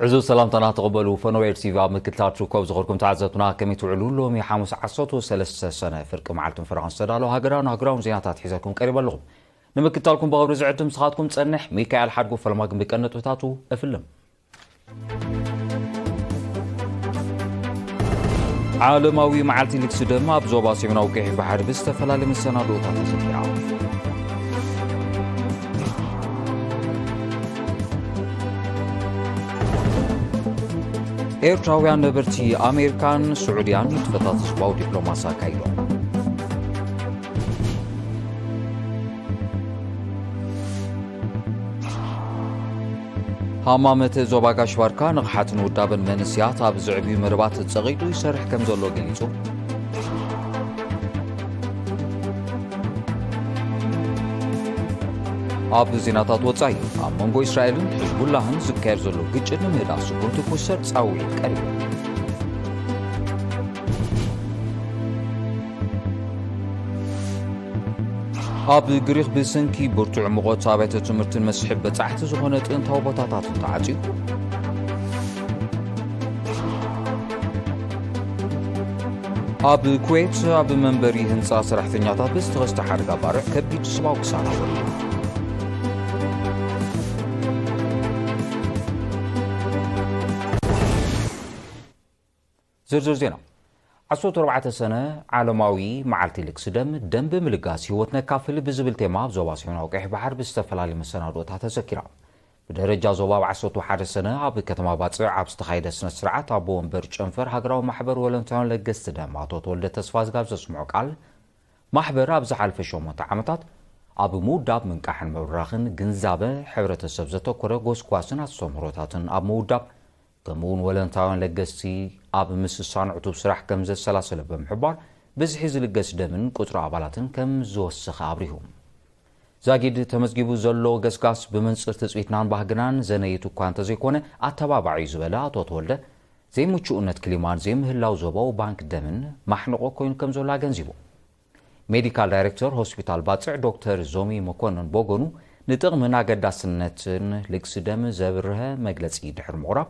ዕዙዝ ሰላምታና ተቐበሉ። ፈነወ ኤር ቲቪ ኣብ ምክትታል ትርከቡ ዝኸርኩም ተዓዘብትና ከመይ ትውዕሉ? ሎሚ ሓሙስ ዓሰርተ ሰለስተ ሰነ ፍርቂ መዓልትን ፈረቓን ዝተዳለዉ ሃገራውን ኣህጉራውን ዜናታት ሒዘልኩም ቀሪበ ኣለኹ። ንምክትታልኩም ብኽብሪ ዝዕድም ንስኻትኩም ጸንሕ። ሚካኤል ሓድጉ ፈለማ ግን ብቀንዲ ነጥብታቱ እፍልም። ዓለማዊ መዓልቲ ልግሲ ደም ኣብ ዞባ ሰሜናዊ ቀይሕ ባሕሪ ብዝተፈላለዩ መሰናድኦታት ተዘኪራ። ኤርትራውያን ነበርቲ ኣሜሪካን ስዑድያን ንጥፈታት ህዝባዊ ዲፕሎማሲ ኣካይዶም። ሃማመት ዞባ ጋሽ ባርካ ንቕሓትን ውዳበን መንእስያት ኣብ ዝዕብዩ መደባት ጸቒጡ ይሰርሕ ከም ዘሎ ገሊጹ። ኣብ ዜናታት ወጻኢ፣ ኣብ መንጎ እስራኤልን ሕዝቡላህን ዝካየድ ዘሎ ግጭት ንምህዳእ ስጉምቲ ክውሰድ ጻውዒት ቀሪቡ። ኣብ ግሪኽ ብሰንኪ ብርቱዕ ሙቐት ኣብያተ ትምህርትን መስሕብ በጻሕቲ ዝኾነ ጥንታዊ ቦታታትን ተዓጽዩ። ኣብ ኩዌት ኣብ መንበሪ ህንጻ ሰራሕተኛታት ብዝተኸስተ ሓደጋ ባርዕ ከቢድ ሰብኣዊ ክሳራ ወሪዱ። ዝርዝር ዜና። ዓሰርተ ኣርባዕተ ሰነ ዓለማዊ መዓልቲ ልግሲ ደም፣ ደም ብምልጋስ ህይወት ነካፍል ብዝብል ቴማ ኣብ ዞባ ሰሜናዊ ቀይሕ ባሕር ብዝተፈላለዩ መሰናድኦታት ተዘኪራ። ብደረጃ ዞባ ኣብ ዓሰርተ ሓደ ሰነ ኣብ ከተማ ባጽዕ ኣብ ዝተኻየደ ስነ ስርዓት ኣቦ ወንበር ጨንፈር ሃገራዊ ማሕበር ወለንታውያን ለገስቲ ደም ኣቶ ተወልደ ተስፋዝጋብ ዘስምዖ ቃል፣ ማሕበር ኣብ ዝሓለፈ ሸሞንተ ዓመታት ኣብ ምውዳብ ምንቃሕን ምብራኽን ግንዛበ ሕብረተሰብ ዘተኮረ ጎስጓስን ኣስተምህሮታትን ኣብ ምውዳብ፣ ከምኡውን ወለንታውያን ለገስቲ ኣብ ምስሳን ዕቱብ ስራሕ ከም ዘሰላሰለ ብምሕባር፣ ብዝሒ ዝልገስ ደምን ቁጽሪ ኣባላትን ከም ዝወሰኸ ኣብሪሁ። ዛጊድ ተመዝጊቡ ዘሎ ገስጋስ ብመንጽር ትጽቢትናን ባህግናን ዘነይት እኳ እንተዘይኮነ ኣተባባዒ እዩ ዝበለ ኣቶ ተወልደ፣ ዘይምቹእነት ክሊማን ዘይምህላው ዞባዊ ባንክ ደምን ማሕንቖ ኮይኑ ከም ዘሎ ኣገንዚቡ። ሜዲካል ዳይሬክተር ሆስፒታል ባጽዕ ዶክተር ዞሚ መኮንን ቦገኑ ንጥቕምን ኣገዳስነትን ልግሲ ደም ዘብርሀ መግለጺ ድሕሪ ምቕራብ፣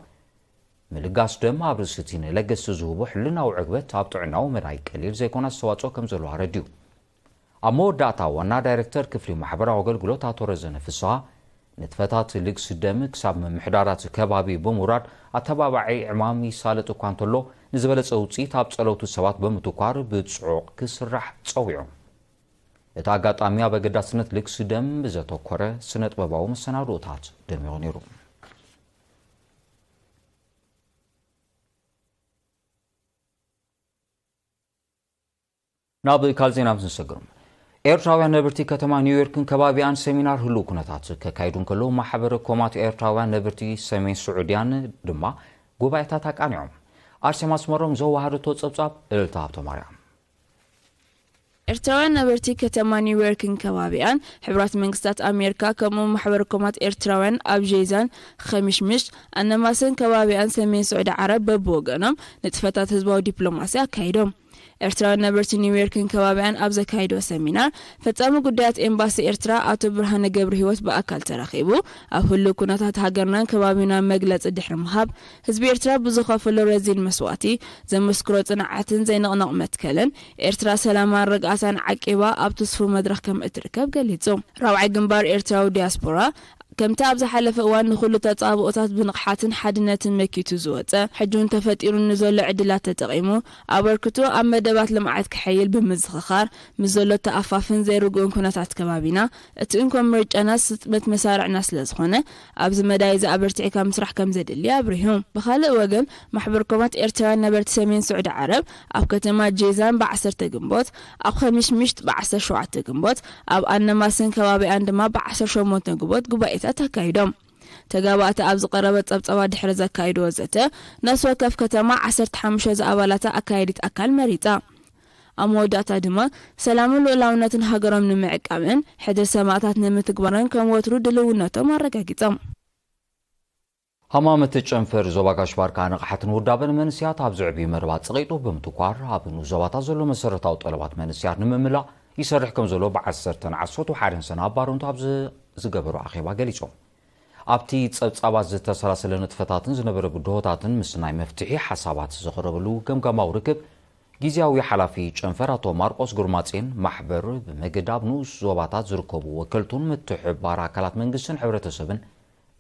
ምልጋስ ደም ኣብ ርእሲ እቲ ንለገስቲ ዝህቦ ሕልናዊ ዕግበት ኣብ ጥዕናዊ መዳይ ቀሊል ዘይኮነ ኣስተዋጽኦ ከም ዘለዎ ኣረዲኡ። ኣብ መወዳእታ ዋና ዳይሬክተር ክፍሊ ማሕበራዊ ኣገልግሎት ኣቶ ረዘነ ፍስሃ፣ ንጥፈታት ልግሲ ደም ክሳብ ምምሕዳራት ከባቢ ብምውራድ ኣተባባዒ ዕማም ይሳለጥ እኳ እንተሎ፣ ንዝበለጸ ውጽኢት ኣብ ጸለውቲ ሰባት ብምትኳር ብጽዑቕ ክስራሕ ጸዊዑ። እቲ ኣጋጣሚ ኣብ ኣገዳስነት ልግሲ ደም ብዘተኮረ ስነ ጥበባዊ መሰናድኦታት ደሚቑ ነይሩ። ናብ ካልእ ዜና ምስ ንሰግር፣ ኤርትራውያን ነበርቲ ከተማ ኒውዮርክን ከባቢኣን ሰሚናር ህሉው ኩነታት ከካይዱ እንከለዉ፣ ማሕበረ ኮማት ኤርትራውያን ነበርቲ ሰሜን ስዑድያን ድማ ጉባኤታት ኣቃኒዖም። ኣርሴማ ኣስመሮም ዘዋሃደቶ ጸብጻብ፣ እልልታ ሃብተማርያም። ኤርትራውያን ነበርቲ ከተማ ኒውዮርክን ከባቢኣን፣ ሕቡራት መንግስታት ኣሜሪካ፣ ከምኡ ማሕበረ ኮማት ኤርትራውያን ኣብ ጄዛን፣ ኸሚሽምሽ፣ ኣነማስን ከባቢኣን ሰሜን ስዑዲ ዓረብ በብወገኖም ንጥፈታት ህዝባዊ ዲፕሎማሲ ኣካይዶም። ኤርትራውያን ነበርቲ ኒውዮርክን ከባቢኣን ኣብ ዘካይድዎ ሰሚናር፣ ፈጻሚ ጉዳያት ኤምባሲ ኤርትራ ኣቶ ብርሃነ ገብረሂወት ብኣካል ተራኺቡ፣ ኣብ ህሉው ኩነታት ሃገርናን ከባቢናን መግለጺ ድሕሪ ምሃብ፣ ህዝቢ ኤርትራ ብዝኸፈሎ ረዚን መስዋእቲ ዘመስክሮ ጽንዓትን ዘይንቕነቕ መትከልን፣ ኤርትራ ሰላማን ርግኣታን ዓቂባ ኣብ ትስፉው መድረኽ ከም እትርከብ ገሊጹ። ራብዓይ ግንባር ኤርትራዊ ዲያስፖራ፣ ከምቲ ኣብ ዝሓለፈ እዋን ንኹሉ ተጻብኦታት ብንቕሓትን ሓድነትን መኪቱ ዝወጸ፣ ሕጂ እውን ተፈጢሩ ንዘሎ ዕድላት ተጠቒሙ፣ ኣበርክቶ ኣብ መደባት ልምዓት ክሐይል ብምዝኽኻር፣ ምስ ዘሎ ተኣፋፍን ዘይርጉእን ኩነታት ከባቢና፣ እቲ እንኮ ምርጫና ስጥመት መሳርዕና ስለ ዝኾነ፣ ኣብዚ መዳይ እዚ ኣበርቲዕካ ምስራሕ ከም ዘድሊ ኣብሪሁ። ብኻልእ ወገን፣ ማሕበር ኮማት ኤርትራውያን ነበርቲ ሰሜን ስዑዲ ዓረብ፣ ኣብ ከተማ ጄዛን ብዓሰርተ ግንቦት፣ ኣብ ኸሚሽ ምሽት ብዓሰርተ ሸውዓተ ግንቦት፣ ኣብ ኣነማስን ከባቢኣን ድማ ብዓሰርተ ሸሞንተ ግንቦት ጉባኤታት ኣካይዶም። ተጋባእቲ ኣብ ዝቐረበ ጸብጸባ ድሕሪ ዘካይድዎ ዘተ፣ ነፍሲ ወከፍ ከተማ ዓሰርተ ሓሙሽተ ዝኣባላታ ኣካያዲት ኣካል መሪጻ። ኣብ መወዳእታ ድማ፣ ሰላምን ልኡላውነትን ሃገሮም ንምዕቃብን ሕድሪ ሰማእታት ንምትግባርን ከም ወትሩ ድልውነቶም ኣረጋጊጾም። ሃማመት ጨንፈር ዞባ ጋሽ ባርካ ንቕሓትን ውዳበን መንእስያት ኣብ ዝዕብዩ መደባት ጸቒጡ ብምትኳር፣ ኣብ ንኡስ ዞባታት ዘሎ መሰረታዊ ጠለባት መንእስያት ንምምላእ ይሰርሕ ከም ዘሎ ብዓሰርተን ዓሰርተ ሓደን ሰነ ኣብ ባረንቱ ኣብ ዝ-፣ ዝገበሮ ኣኼባ ገሊጾም። ኣብቲ ጸብጻባት ዝተሰላሰለ ንጥፈታትን ዝነበረ ብድሆታትን ምስ ናይ መፍትሒ ሓሳባት ዝቐረበሉ ገምጋማዊ ርክብ፣ ግዝያዊ ሓላፊ ጨንፈር ኣቶ ማርቆስ ግርማጼን ማሕበር ብመገዲ ኣብ ንኡስ ዞባታት ዝርከቡ ወከልቱን ምትሕብባር ኣካላት መንግስትን ሕብረተሰብን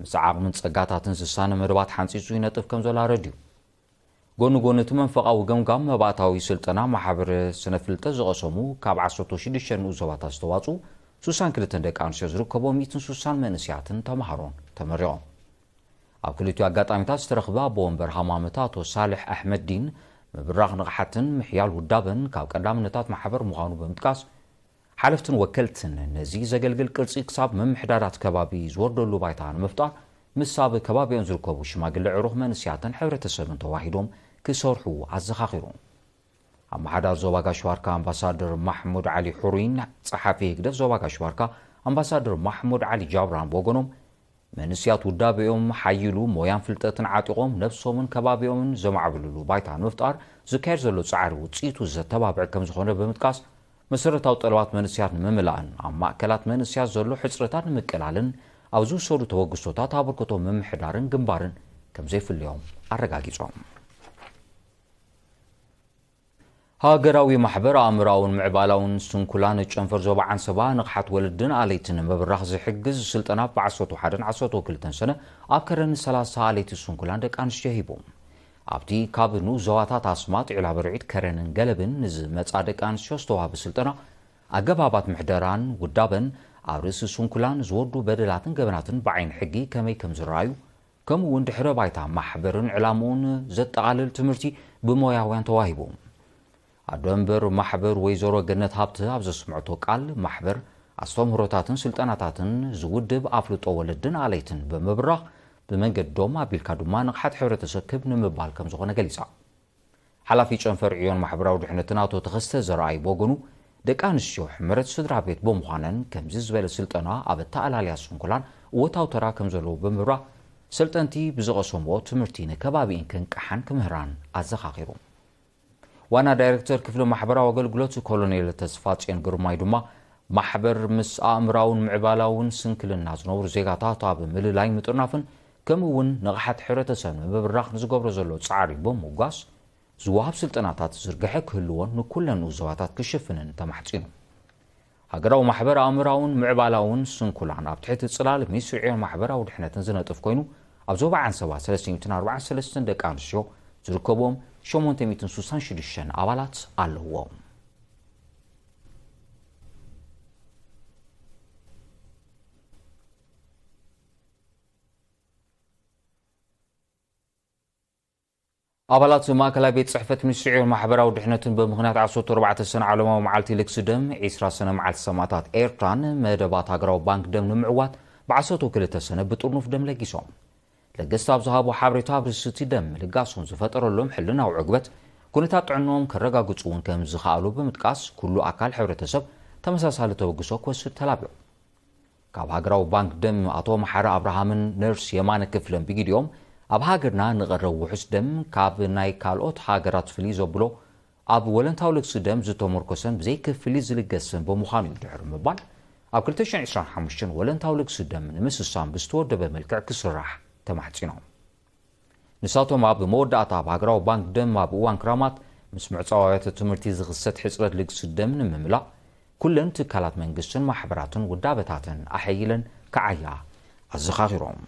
ምስ ዓቕምን ጸጋታትን ዝሳነ መደባት ሓንጺጹ ይነጥፍ ከም ዘሎ ኣረድዩ። ጎኒ ጎኒ እቲ መንፈቓዊ ገምጋም መባእታዊ ስልጠና ማሕበር ስነ ፍልጠት ዝቐሰሙ ካብ ዓሰርተ ሽዱሽተ ንኡስ ዞባታት ዝተዋጽኡ ሱሳን ክልተን ደቂ ኣንስትዮ ዝርከቦም ሚእትን ሱሳን መንእስያትን ተምሃሮን ተመሪቖም። ኣብ ክልቲኡ ኣጋጣሚታት ዝተረኽበ ኣቦ ወንበር ሃማመት ኣቶ ሳልሕ ኣሕመድዲን ምብራኽ ንቕሓትን ምሕያል ውዳበን ካብ ቀዳምነታት ማሕበር ምዃኑ ብምጥቃስ፣ ሓለፍትን ወከልትን ነዚ ዘገልግል ቅርጺ ክሳብ ምምሕዳራት ከባቢ ዝወርደሉ ባይታ ንምፍጣር ምስ ኣብ ከባቢኦም ዝርከቡ ሽማግለ ዕሩኽ መንእስያትን ሕብረተሰብን ተዋሂዶም ክሰርሑ ኣዘኻኺሩ። ኣመሓዳሪ ዞባ ጋሽ ባርካ ኣምባሳደር ማሕሙድ ዓሊ ሑሩይን ጸሓፊ ህግደፍ ዞባ ጋሽ ባርካ ኣምባሳደር ማሕሙድ ዓሊ ጃብራን ብወገኖም፣ መንእስያት ውዳቤኦም ሓይሉ ሞያን ፍልጠትን ዓጢቖም ነብሶምን ከባቢኦምን ዘማዕብልሉ ባይታ ንምፍጣር ዝካየድ ዘሎ ጻዕሪ ውጽኢቱ ዘተባብዕ ከም ዝኾነ ብምጥቃስ፣ መሰረታዊ ጠለባት መንእስያት ንምምላእን ኣብ ማእከላት መንእስያት ዘሎ ሕጽረታት ንምቅላልን ኣብ ዝውሰዱ ተበግሶታት ኣበርክቶ ምምሕዳርን ግንባርን ከም ዘይፍለዮም ኣረጋጊጾም። ሃገራዊ ማሕበር ኣእምራውን ምዕባላውን ስንኩላን ጨንፈር ዞባ ዓንሰባ ንቕሓት ወለድን ኣለይትን ንምብራኽ ዝሕግዝ ስልጠና ብዓሰርተ ሓደን ዓሰርተ ክልተን ሰነ ኣብ ከረን ሰላሳ ኣለይቲ ስንኩላን ደቂ ኣንስትዮ ሂቡ። ኣብቲ ካብ ንኡስ ዞባታት ኣስማጥ፣ ዒላ በርዒድ፣ ከረንን ገለብን ንዝመጻ ደቂ ኣንስትዮ ዝተዋህበ ስልጠና፣ ኣገባባት ምሕደራን ውዳበን፣ ኣብ ርእሲ ስንኩላን ዝወርዱ በደላትን ገበናትን ብዓይኒ ሕጊ ከመይ ከም ዝረኣዩ፣ ከምኡ እውን ድሕረ ባይታ ማሕበርን ዕላምኡን ዘጠቓልል ትምህርቲ ብሞያውያን ተዋሂቡ። ኣዶ መንበር ማሕበር ወይዘሮ ገነት ሃብተ ኣብ ዘስምዐቶ ቃል፣ ማሕበር ኣስተምህሮታትን ስልጠናታትን ዝውድብ ኣፍልጦ ወለድን ኣለይትን ብምብራኽ፣ ብመንገዶም ኣቢልካ ድማ ንቕሓት ሕብረተሰብ ክብ ንምባል ከም ዝኾነ ገሊጻ። ሓላፊ ጨንፈር ዕዮን ማሕበራዊ ድሕነትን ኣቶ ተኸስተ ዘርኣይ ብወገኑ፣ ደቂ ኣንስትዮ ሕመረት ስድራ ቤት ብምዃነን፣ ከምዚ ዝበለ ስልጠና ኣብ ኣተኣላልያ ስንኩላን እወታዊ ተራ ከም ዘለዎ ብምብራህ፣ ሰልጠንቲ ብዝቐሰምዎ ትምህርቲ ንከባቢእን ከንቅሓን ክምህራን ኣዘኻኺሩ። ዋና ዳይሬክተር ክፍሊ ማሕበራዊ ኣገልግሎት ኮሎኔል ተስፋጽዮን ግርማይ ድማ፣ ማሕበር ምስ ኣእምራውን ምዕባላውን ስንክልና ዝነብሩ ዜጋታት ኣብ ምልላይ ምጥርናፍን ከምኡ እውን ንቕሓት ሕብረተሰብ ንምብራኽ ንዝገብሮ ዘሎ ጻዕሪ ብምውጋስ፣ ዝወሃብ ስልጠናታት ዝርግሐ ክህልዎን ንኩለን ንኡስ ዞባታት ክሽፍንን ተማሕጺኑ። ሃገራዊ ማሕበር ኣእምራውን ምዕባላውን ስንኩላን ኣብ ትሕቲ ጽላል ሚኒስትሪ ዕዮን ማሕበራዊ ድሕነትን ዝነጥፍ ኮይኑ፣ ኣብ ዞባ ዓንሰባ ሰለስተ ሚእትን ኣርባዓን ሰለስተን ደቂ ኣንስትዮ ዝርከብዎም ሸሞንተ ሚእትን ሱሳን ሽዱሽተን ኣባላት ኣለዎም። ኣባላት ማእከላይ ቤት ጽሕፈት ሚኒስትሪ ዕዮን ማሕበራዊ ድሕነትን ብምኽንያት ዓሰርተ ኣርባዕተ ሰነ ዓለማዊ መዓልቲ ልግሲ ደም፣ ዒስራ ሰነ መዓልቲ ሰማእታት ኤርትራን መደባት ሃገራዊ ባንክ ደም ንምዕዋት ብዓሰርተ ክልተ ሰነ ብጥርኑፍ ደም ለጊሶም። ለገስቲ ኣብ ዝሃቦ ሓበሬታ፣ ኣብ ርእሲ እቲ ደም ምልጋሶም ዝፈጠረሎም ሕልናዊ ዕግበት፣ ኩነታት ጥዕንኦም ከረጋግጹ እውን ከም ዝኸኣሉ ብምጥቃስ፣ ኩሉ ኣካል ሕብረተሰብ ተመሳሳሊ ተበግሶ ክወስድ ተላብዮም። ካብ ሃገራዊ ባንክ ደም ኣቶ መሓሪ ኣብርሃምን ነርስ የማነ ክፍለን ብግዲኦም፣ ኣብ ሃገርና ንቐረብ ውሑስ ደም ካብ ናይ ካልኦት ሃገራት ፍልይ ዘብሎ፣ ኣብ ወለንታዊ ልግሲ ደም ዝተመርኮሰን ብዘይ ክፍሊት ዝልገስን ብምዃኑ እዩ ድሕሪ ምባል፣ ኣብ ክልተ ሽሕን ዕስራን ሓሙሽተን ወለንታዊ ልግሲ ደም ንምስሳን ብዝተወደበ መልክዕ ክስራሕ ተማሕጺኖም። ንሳቶም ኣብ መወዳእታ ኣብ ሃገራዊ ባንክ ደም ኣብ እዋን ክራማት ምስ ምዕጻው ኣብያተ ትምህርቲ ዝኽሰት ሕጽረት ልግሲ ደም ንምምላእ ኩለን ትካላት መንግስትን ማሕበራትን ውዳበታትን ኣሐይለን ክዓያ ኣዘኻኺሮም።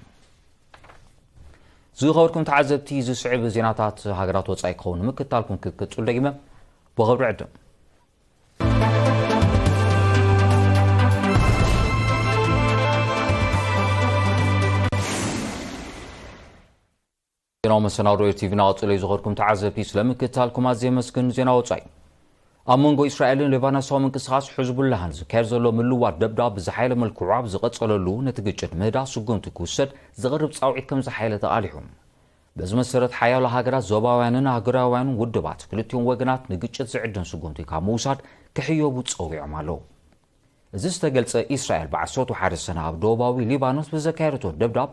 ዝኸበርኩም ተዓዘብቲ፣ ዝስዕብ ዜናታት ሃገራት ወጻኢ ክኸውን ንምክታልኩም ክቅጽል ደጊመ ብኽብሪ ዕድም። ዜናዊ መሰናዶ ኤር ቲቪ እናቐጸለ እዩ። ዝኸበርኩም ተዓዘብቲ፣ ስለምክትታልኩም ኣዝየ የመስግን። ዜና ወጻኢ። ኣብ መንጎ እስራኤልን ሊባኖሳዊ ምንቅስቓስ ሕዝቡላህን ዝካየድ ዘሎ ምልዋጥ ደብዳብ ብዝሓየለ መልክዑ ኣብ ዝቐጸለሉ፣ ነቲ ግጭት ምህዳእ ስጉምቲ ክውሰድ ዝቐርብ ጻውዒት ከም ዝሓየለ ተቓሊሑ። በዚ መሰረት፣ ሓያሎ ሃገራት፣ ዞባውያንን ኣህጉራውያንን ውድባት፣ ክልቲኦም ወገናት ንግጭት ዝዕድም ስጉምቲ ካብ ምውሳድ ክሕየቡ ጸዊዖም ኣለዉ። እዚ ዝተገልጸ፣ እስራኤል ብዓሰርተ ሓደ ሰነ ኣብ ደቡባዊ ሊባኖስ ብዘካየደቶ ደብዳብ፣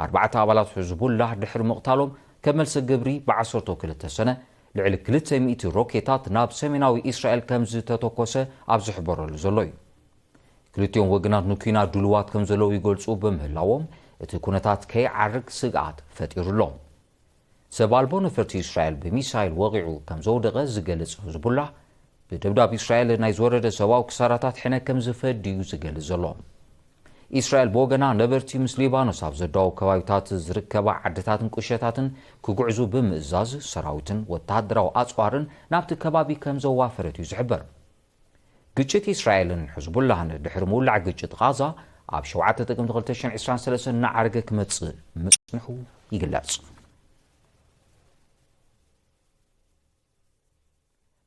ኣርባዕተ ኣባላት ሕዝቡላህ ድሕሪ ምቕታሎም፣ ከም መልሲ ግብሪ ብዓሰርተ ክልተ ሰነ ልዕሊ ክልተ ሚእቲ ሮኬታት ናብ ሰሜናዊ እስራኤል ከም ዝተተኮሰ ኣብ ዝሕበረሉ ዘሎ እዩ። ክልቲኦም ወገናት ንኲናት ድሉዋት ከም ዘለዉ ይገልጹ ብምህላዎም፣ እቲ ኩነታት ከይዓርግ ስግኣት ፈጢሩ ኣሎ። ሰብ ኣልቦ ነፈርቲ እስራኤል ብሚሳይል ወቒዑ ከም ዘውደቐ ዝገልጽ ሕዝቡላህ፣ ብደብዳብ እስራኤል ናይ ዝወረደ ሰብኣዊ ክሳራታት ሕነ ከም ዝፈድ እዩ ዝገልጽ ዘሎ። እስራኤል ብወገና፣ ነበርቲ ምስ ሊባኖስ ኣብ ዘዳወቡ ከባቢታት ዝርከባ ዓድታትን ቁሸታትን ክጉዕዙ ብምእዛዝ፣ ሰራዊትን ወተሃደራዊ ኣጽዋርን ናብቲ ከባቢ ከም ዘዋፈረት እዩ ዝሕበር። ግጭት እስራኤልን ሕዝቡላህን ድሕሪ ምውላዕ ግጭት ቓዛ፣ ኣብ ሸውዓተ ጥቅምቲ ክልተ ሽሕን ዕስራን ሰለስተን እናዓረገ ክመጽእ ምጽንሑ ይግለጽ።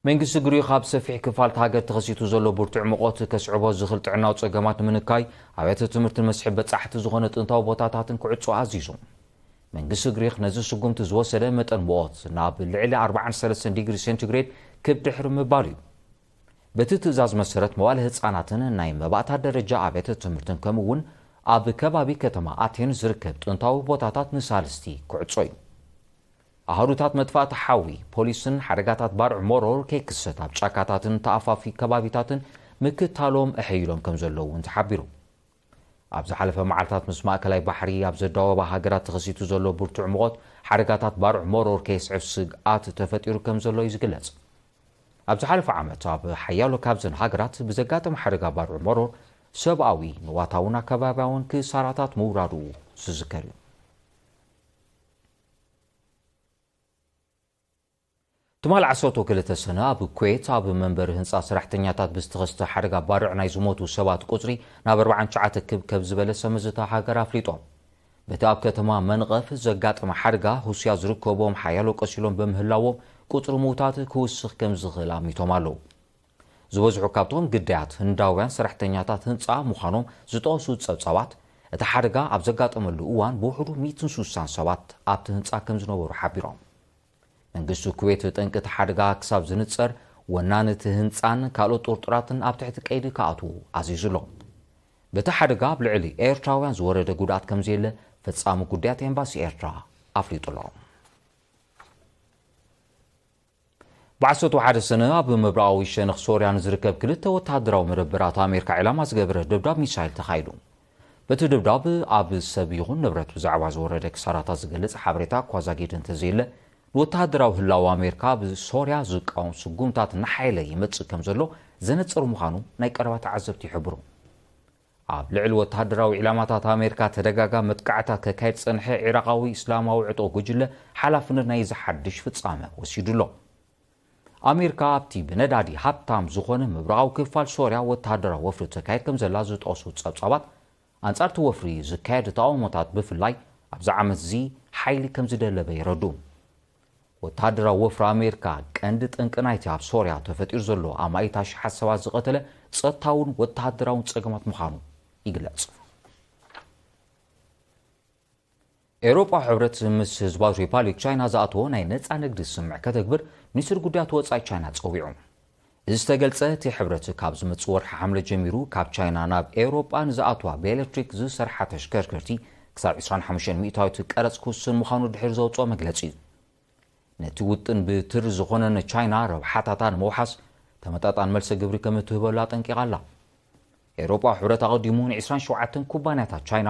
መንግስቲ ግሪኽ ኣብ ሰፊሕ ክፋል እታ ሃገር ተኸሲቱ ዘሎ ብርቱዕ ሙቐት ከስዕቦ ዝኽእል ጥዕናዊ ጸገማት ንምንካይ፣ ኣብያተ ትምህርትን መስሕብ በጻሕቲ ዝኾነ ጥንታዊ ቦታታትን ክዕጾ ኣዚዙ። መንግስቲ ግሪኽ ነዚ ስጉምቲ ዝወሰደ፣ መጠን ሙቐት ናብ ልዕሊ ኣርባዓን ሰለስተን ዲግሪ ሴንቲግሬድ ክብ ድሕሪ ምባል እዩ። በቲ ትእዛዝ መሰረት፣ መዋለ ህጻናትን ናይ መባእታ ደረጃ ኣብያተ ትምህርትን፣ ከምኡ እውን ኣብ ከባቢ ከተማ ኣቴን ዝርከብ ጥንታዊ ቦታታት ንሳልስቲ ክዕጾ እዩ። ኣሃዱታት መጥፋእቲ ሓዊ፣ ፖሊስን ሓደጋታት ባርዕ መሮር ከይክሰት ኣብ ጫካታትን ተኣፋፊ ከባቢታትን ምክታሎም ኣሐይሎም ከም ዘለዉ እውን ተሓቢሩ። ኣብ ዝሓለፈ መዓልታት፣ ምስ ማእከላይ ባሕሪ ኣብ ዘዳወባ ሃገራት ተኸሲቱ ዘሎ ብርቱዕ ሙቐት፣ ሓደጋታት ባርዕ መሮር ከየስዕብ ስግኣት ተፈጢሩ ከም ዘሎ እዩ ዝግለጽ። ኣብ ዝሓለፈ ዓመት፣ ኣብ ሓያሎ ካብዘን ሃገራት ብዘጋጠመ ሓደጋ ባርዕ መሮር፣ ሰብኣዊ፣ ንዋታውን ኣከባብያውን ክሳራታት ምውራዱ ዝዝከር እዩ። ትማል ዓሰርተ ክልተ ሰነ፣ ኣብ ኩዌት ኣብ መንበሪ ህንጻ ሰራሕተኛታት ብዝተኸስተ ሓደጋ ባርዕ ናይ ዝሞቱ ሰባት ቁጽሪ ናብ ኣርባዓን ትሽዓተን ክብ ከብ ዝበለ ሰመዚ እታ ሃገር ኣፍሊጦም። በቲ ኣብ ከተማ መንቐፍ ዘጋጠመ ሓደጋ፣ ሁስያ ዝርከቦም ሓያሎ ቆሲሎም በምህላዎም፣ ቁጽሪ ምዉታት ክውስኽ ከም ዝኽእል ኣሚቶም ኣለዉ። ዝበዝሑ ካብቶም ግዳያት ህንዳውያን ሰራሕተኛታት ህንጻ ምዃኖም ዝጠቐሱ ጸብጻባት፣ እቲ ሓደጋ ኣብ ዘጋጠመሉ እዋን ብውሕዱ ሚእትን ስሳን ሰባት ኣብቲ ህንጻ ከም ዝነበሩ ሓቢሮም። መንግስቲ ኩዌት፣ ጠንቂ እቲ ሓደጋ ክሳብ ዝንጸር፣ ወናኒ እቲ ህንጻን ካልኦት ጥርጡራትን ኣብ ትሕቲ ቀይዲ ክኣትዉ ኣዚዙ ኣሎ። በቲ ሓደጋ ኣብ ልዕሊ ኤርትራውያን ዝወረደ ጉድኣት ከም ዘየለ፣ ፈጻሚ ጉዳያት ኤምባሲ ኤርትራ ኣፍሊጡ ኣሎ። ብዓሰርተ ሓደ ሰነ፣ ኣብ ምብራቓዊ ሸነኽ ሶርያ ንዝርከብ ክልተ ወተሃደራዊ መደበራት ኣሜሪካ ዒላማ ዝገበረ ደብዳብ ሚሳይል ተኻይዱ። በቲ ደብዳብ፣ ኣብ ሰብ ይኹን ንብረት ብዛዕባ ዝወረደ ክሳራታት ዝገልጽ ሓበሬታ እኳ ዛጊድ እንተዘየለ፣ ንወተሃደራዊ ህላወ ኣሜሪካ ኣብ ሶርያ ዝቃወም ስጉምታት እናሓየለ ይመጽእ ከም ዘሎ ዘነጽር ምዃኑ ናይ ቀረባ ተዓዘብቲ ይሕብሩ። ኣብ ልዕሊ ወተሃደራዊ ዒላማታት ኣሜሪካ ተደጋጋሚ መጥቃዕታት ከካይድ ዝጸንሐ ዒራቓዊ እስላማዊ ዕጡቕ ጉጅለ፣ ሓላፍነት ናይዚ ሓድሽ ፍጻመ ወሲዱ ኣሎ። ኣሜሪካ ኣብቲ ብነዳዲ ሃብታም ዝኾነ ምብራቓዊ ክፋል ሶርያ ወተሃደራዊ ወፍሪ ተካይድ ከም ዘላ ዝጠቕሱ ጸብጻባት፣ ኣንጻር እቲ ወፍሪ ዝካየድ ተቓውሞታት፣ ብፍላይ ኣብዚ ዓመት እዚ፣ ሓይሊ ከም ዝደለበ የረድኡ። ወተሃደራዊ ወፍሪ ኣሜሪካ፣ ቀንዲ ጠንቂ ናይቲ ኣብ ሶርያ ተፈጢሩ ዘሎ ኣማኢት ኣሽሓት ሰባት ዝቐተለ ጸጥታውን ወተሃደራውን ጸገማት ምዃኑ ይግለጽ። ኤውሮጳ ሕብረት ምስ ህዝባዊ ሪፓብሊክ ቻይና ዝኣተዎ ናይ ነጻ ንግዲ ስምምዕ ከተግብር፣ ሚኒስትሪ ጉዳያት ወጻኢ ቻይና ጸዊዑ። እዚ ዝተገልጸ፣ እቲ ሕብረት ካብ ዝመጽእ ወርሒ ሓምለ ጀሚሩ፣ ካብ ቻይና ናብ ኤውሮጳ ንዝኣትዋ ብኤሌክትሪክ ዝሰርሓ ተሽከርከርቲ ክሳብ ዕስራን ሓሙሽተን ሚእታዊት ቀረጽ ክውስን ምዃኑ ድሕሪ ዘውጽኦ መግለጺ እዩ። ነቲ ውጥን ብትሪ ዝኾነ ንቻይና ረብሓታታ ንምውሓስ፣ ተመጣጣን መልሰ ግብሪ ከም እትህበሉ ኣጠንቂቓ ኣላ። ኤውሮጳዊ ሕብረት ኣቐዲሙ ንዕስራን ሸውዓተን ኩባንያታት ቻይና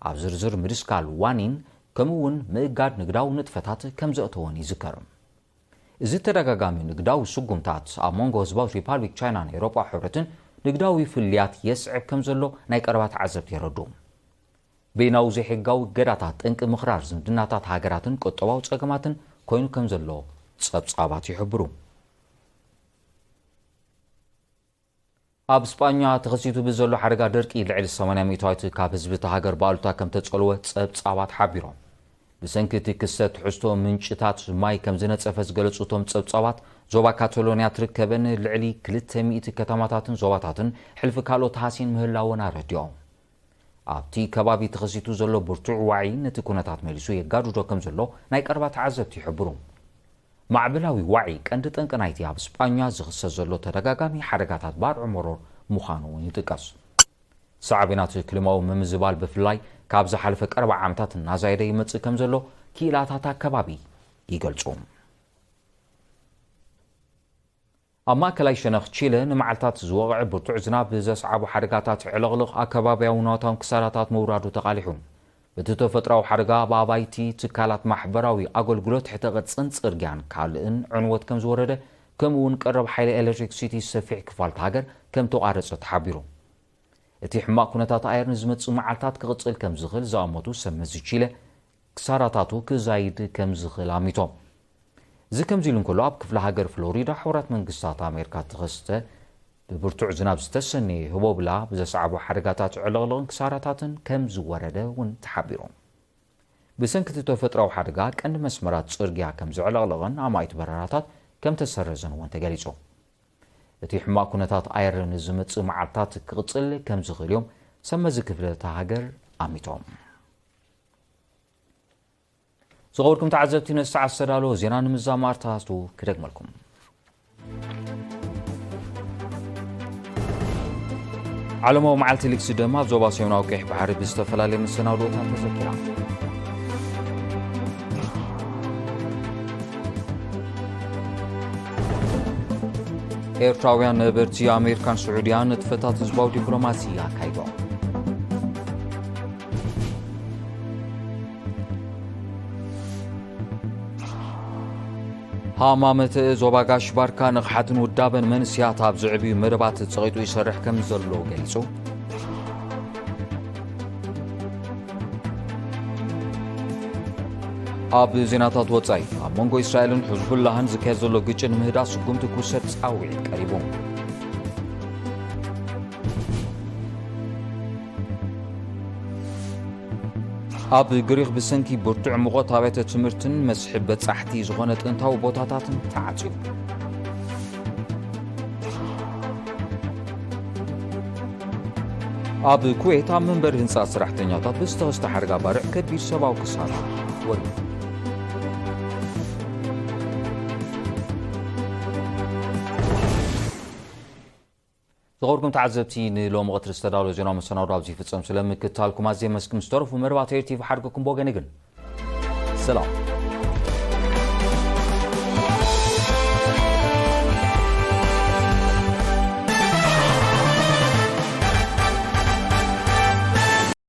ኣብ ዝርዝር ምድስካል ዋኒን፣ ከምኡ እውን ምእጋድ ንግዳዊ ንጥፈታት ከም ዘእተወን ይዝከር። እዚ ተደጋጋሚ ንግዳዊ ስጉምታት፣ ኣብ መንጎ ህዝባዊ ሪፓብሊክ ቻይናን ኤውሮጳዊ ሕብረትን ንግዳዊ ፍልልያት የስዕብ ከም ዘሎ ናይ ቀረባ ተዓዘብቲ የረድኡ። በይናዊ ዘይሕጋዊ እገዳታት፣ ጠንቂ ምኽራር ዝምድናታት ሃገራትን ቁጠባዊ ጸገማትን ኮይኑ ከም ዘሎ ጸብጻባት ይሕብሩ። ኣብ ስጳኛ ተኸሲቱ ብዘሎ ሓደጋ ደርቂ፣ ልዕሊ ሰማንያ ሚእታዊት ካብ ህዝቢ እታ ሃገር ብኣሉታ ከም ተጸልወ ጸብጻባት ሓቢሮም። ብሰንኪ እቲ ክስተት፣ ትሕዝቶ ምንጭታት ማይ ከም ዝነጸፈ ዝገለጹ እቶም ጸብጻባት፣ ዞባ ካታሎንያ ትርከበን ልዕሊ ክልተ ሚእቲ ከተማታትን ዞባታትን፣ ሕልፊ ካልኦት ሃሲን ምህላወን ኣረዲኦም። ኣብቲ ከባቢ ተኸሲቱ ዘሎ ብርቱዕ ዋዒ፣ ነቲ ኩነታት መሊሱ የጋድዶ ከም ዘሎ ናይ ቀረባ ተዓዘብቲ ይሕብሩ። ማዕበላዊ ዋዒ፣ ቀንዲ ጠንቂ ናይቲ ኣብ ስጳኛ ዝኽሰት ዘሎ ተደጋጋሚ ሓደጋታት ባርዕ መሮር ምዃኑ እውን ይጥቀስ። ሳዕቤናት ክሊማዊ ምምዝባል፣ ብፍላይ ካብ ዝሓለፈ ቀረባ ዓመታት፣ እናዛየደ ይመጽእ ከም ዘሎ ክኢላታት ኣከባቢ ይገልጹ። ኣብ ማእከላይ ሸነኽ ቺለ፣ ንመዓልታት ዝወቕዐ ብርቱዕ ዝናብ ዘስዓቦ ሓደጋታት ዕልቕልቕ፣ ኣከባብያውን ንዋታውን ክሳራታት ምውራዱ ተቓሊሑ። እቲ ተፈጥራዊ ሓደጋ ኣብ ኣባይቲ፣ ትካላት ማሕበራዊ ኣገልግሎት፣ ሕተ ቅርጽን ጽርግያን ካልእን ዕንወት ከም ዝወረደ፣ ከምኡ እውን ቀረብ ሓይሊ ኤሌክትሪክሲቲ ሰፊሕ ክፋልቲ ሃገር ከም ተቋረጸ ተሓቢሩ። እቲ ሕማቕ ኩነታት ኣየር ንዝመጽእ መዓልታት ክቕጽል ከም ዝኽእል ዝኣመቱ ሰብ መዚ ቺለ፣ ክሳራታቱ ክዛይድ ከም ዝኽእል ኣሚቶም። እዚ ከምዚ ኢሉ እንከሎ፣ ኣብ ክፍለ ሃገር ፍሎሪዳ ሕቡራት መንግስታት ኣሜሪካ ተኸስተ ብብርቱዕ ዝናብ ዝተሰነየ ህቦብላ ብዘስዓቦ ሓደጋታት ዕልቕልቕን ክሳራታትን ከም ዝወረደ እውን ተሓቢሩ። ብሰንኪ እቲ ተፈጥራዊ ሓደጋ ቀንዲ መስመራት ጽርግያ ከም ዝዕለቕለቐን ኣማኢት በረራታት ከም ተሰረዘን እውን ተገሊጹ። እቲ ሕማቕ ኩነታት ኣየር ንዝመጽእ መዓልታት ክቕጽል ከም ዝኽእል እዮም ሰብ መዚ ክፍለ እታ ሃገር ኣሚቶም። ዝኸበርኩም ተዓዘብቲ፣ ነዚ ሰዓት ዝተዳለወ ዜና ንምዛም ኣርትዓቱ ክደግመልኩም። ዓለማዊ መዓልቲ ሊክሲ ደም ኣብ ዞባ ሰሜናዊ ቀይሕ ባሕሪ ብዝተፈላለየ መሰናዶታት ተዘኪራ። ኤርትራውያን ነበርቲ ኣሜሪካን ስዑድያን ንጥፈታት ህዝባዊ ዲፕሎማሲ ኣካይዶም። ሃማመተ ዞባ ጋሽ ባርካ ንቕሓትን ውዳበን መንስያት ኣብ ዝዕብዩ መደባት ጸቒጡ ይሰርሕ ከም ዘሎ ገሊጹ። ኣብ ዜናታት ወጻኢ፣ ኣብ መንጎ እስራኤልን ሕዝቡላህን ዝካየድ ዘሎ ግጭት ምህዳእ ስጉምቲ ክውሰድ ጻውዒት ቀሪቡ። ኣብ ግሪኽ ብሰንኪ ብርቱዕ ሙቐት ኣብያተ ትምህርትን መስሕብ በጻሕቲ ዝኾነ ጥንታዊ ቦታታትን ተዓጽዩ። ኣብ ኩዌት ኣብ መንበሪ ህንጻ ሰራሕተኛታት ብዝተኸስተ ሓደጋ ባርዕ ከቢድ ሰብኣዊ ክሳራ ወሪዱ። ዝኸበርኩም ተዓዘብቲ፣ ንሎሚ ቀትሪ ዝተዳለወ ዜና መሰናዶ ኣብዚ ይፍጸም። ስለምክትታልኩም ኣዝየ መስግን። ዝተረፉ መርባት ኤር ቲቪ ሓድገኩም ብወገነ ግን ሰላም።